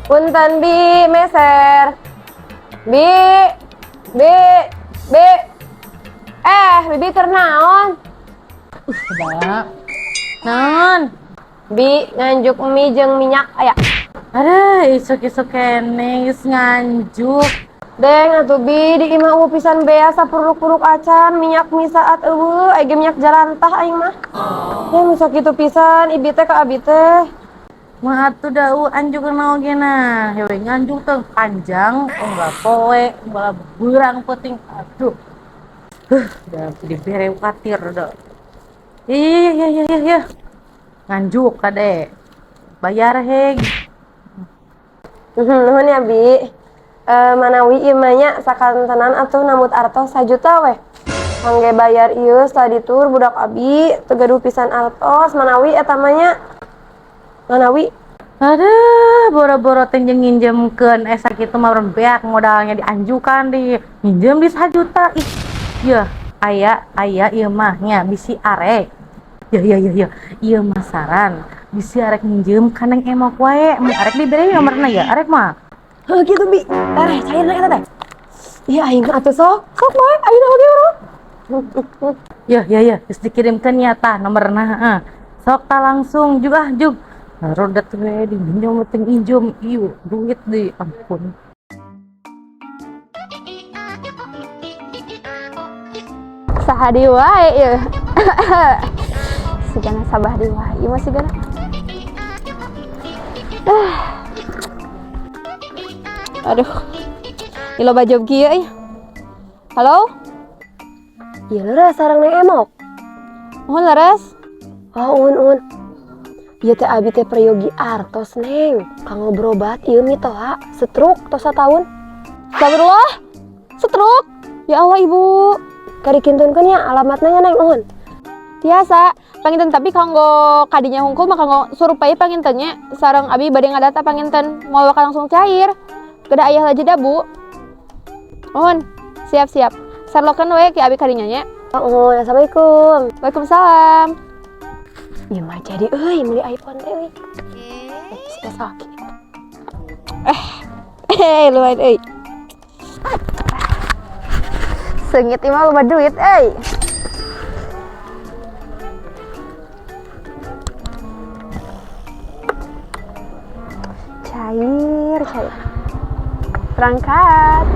Punten Bi, meser. Bi, Bi, Bi. Eh, Bibi keur naon? Coba. Naon? Bi, nganjuk mie jeung minyak aya. Aduh, isuk-isuk kene geus nganjuk. Deng atuh Bi, di imah eueuh pisan bea sapuruk-puruk acan minyak mie saat eueuh, aya ge minyak jalantah aing mah. Ya nu sakitu pisan ibi teh ka abi teh. Mah atuh da anjuk oge nah. Hewe nganjuk teh panjang, unggal poe, unggal beurang peuting. Aduh. Dah dibere katir dah. Iya iya iya iya iya. Nganjuk kade. Bayar heg. Nuhun ya Bi. Manawi ieu mah nya sakantenan atuh nambut artos sajuta weh. Kangge bayar ieu study tour budak abi teu gaduh pisan artos manawi eta mah nya. Manawi. Aduh, boro-boro teh jeung nginjemkeun sakitu mah beak modalnya dianjukan di nginjem di 1 juta. Ih, ya aya aya ieu mah nya bisi arek. Ya ya ya ya, ieu mah saran bisi arek nginjem ka Neng Emok wae, mun arek dibere nomorna ya, arek mah. Heuh kitu Bi. Tereh cairna eta teh. Iya aing mah atuh sok. Sok bae ayeuna oge urang. Ya ya ya, geus dikirimkeun nya tah nomorna heeh. Sok tah langsung juga jug. Rodat we diminjem teh nginjem ieu duit di ampun. Saha deui wae ieu. Sigana sabah deui wae ieu mah sigana. Aduh. Ieu loba job kieu euy. Halo? Ieu leres sareng Neng Emok. Nuhun leres. Oh, un un. Ieu teh abi teh peryogi artos Neng. Kanggo berobat ieu mitoha stroke tos sataun. Astagfirullah. Stroke. Ya Allah Ibu. Kari kintunkeun nya alamatna nya Neng un. Biasa, panginten tapi kanggo kadinya hungkul mah kanggo survei panginten nya sareng abi bade ngadata panginten moal bakal langsung cair. Kedah aya heula jeda Bu. Nuhun. Siap-siap. Sarlokeun we ki abi kadinya nya. Oh, assalamualaikum. Waalaikumsalam. Ieu mah jadi euy meuli iPhone teh euy. Bisa sakit. Lumayan euy. Seungit ieu mah loba duit euy. Cair, cair. Berangkat.